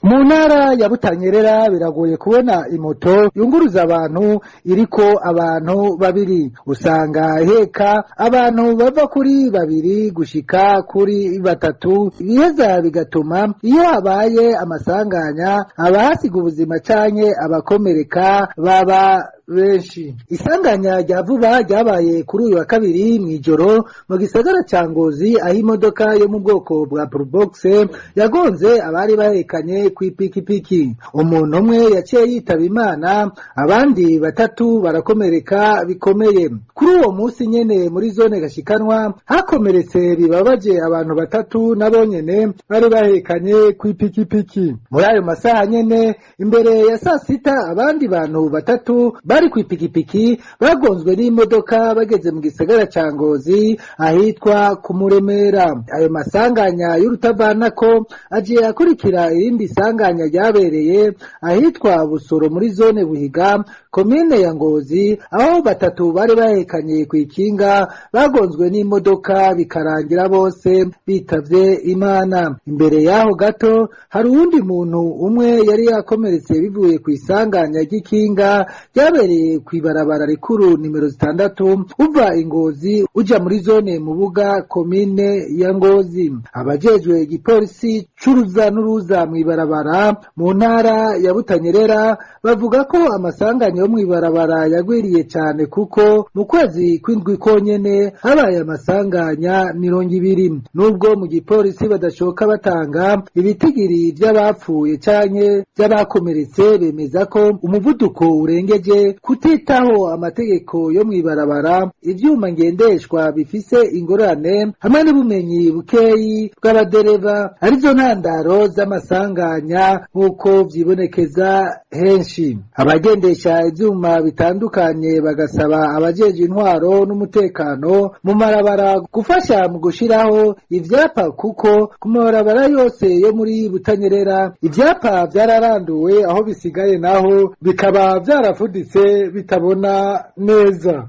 Mu ntara ya Butanyerera biragoye kubona imoto yunguruza abantu iriko abantu babiri, usanga iheka abantu bava kuri babiri gushika kuri batatu, ibiheza bigatuma iyo habaye amasanganya abahasiga ubuzima canke abakomereka baba benshi. Isanganya rya vuba ryabaye kuri uyu wa kabiri mw'ijoro mu gisagara ca Ngozi, aho imodoka yo mu bwoko bwa Probox yagonze abari bahekanye kw'ipikipiki. Umuntu umwe yaciye yitaba Imana, abandi batatu barakomereka bikomeye. Kuri uwo munsi nyene muri zone Gashikanwa hakomeretse bibabaje abantu batatu nabo nyene bari bahekanye kw'ipikipiki. Muri ayo masaha nyene imbere ya sasita abandi bantu batatu bari kw'ipikipiki bagonzwe n'imodoka bageze mu gisagara ca Ngozi ahitwa Kumuremera. Ayo masanganya y'urutavanako agiye akurikira irindi sanganya ryabereye ahitwa Busoro muri zone Buhiga, komine ya Ngozi, aho batatu bari bahekanye kw'ikinga bagonzwe n'imodoka bikarangira bose bitavye Imana. Imbere yaho gato hari uwundi muntu umwe yari yakomeretse bivuye kw'isanganya ry'ikinga ryabereye kw'ibarabara rikuru nimero 6 uva Ingozi uja muri zone Mubuga, komine ya Ngozi. Abajejwe igipolisi c'uruza n'uruza mw'ibarabara mu ntara ya Butanyerera bavuga ko amasanganya yo mw'ibarabara yagwiriye cane, kuko mu kwezi kw'indwi konyene habaye amasanganya 20. Nubwo mu gipolisi badashoka batanga ibitigiri vy'abapfuye canke vy'abakomeretse, bemeza ko umuvuduko urengeje, kutitaho amategeko yo mw'ibarabara, ivyuma ngendeshwa bifise ingorane hamwe n'ubumenyi bukeyi bw'abadereva arizo ntandaro z'amasanganya nk'uko vyibonekeza henshi. Abagendesha ivyuma bitandukanye bagasaba abajejwe intwaro n'umutekano mu marabara gufasha mu gushiraho ivyapa, kuko ku mabarabara yose yo muri Butanyerera ivyapa vyararanduwe, aho bisigaye naho bikaba vyarafuditse bitabona neza.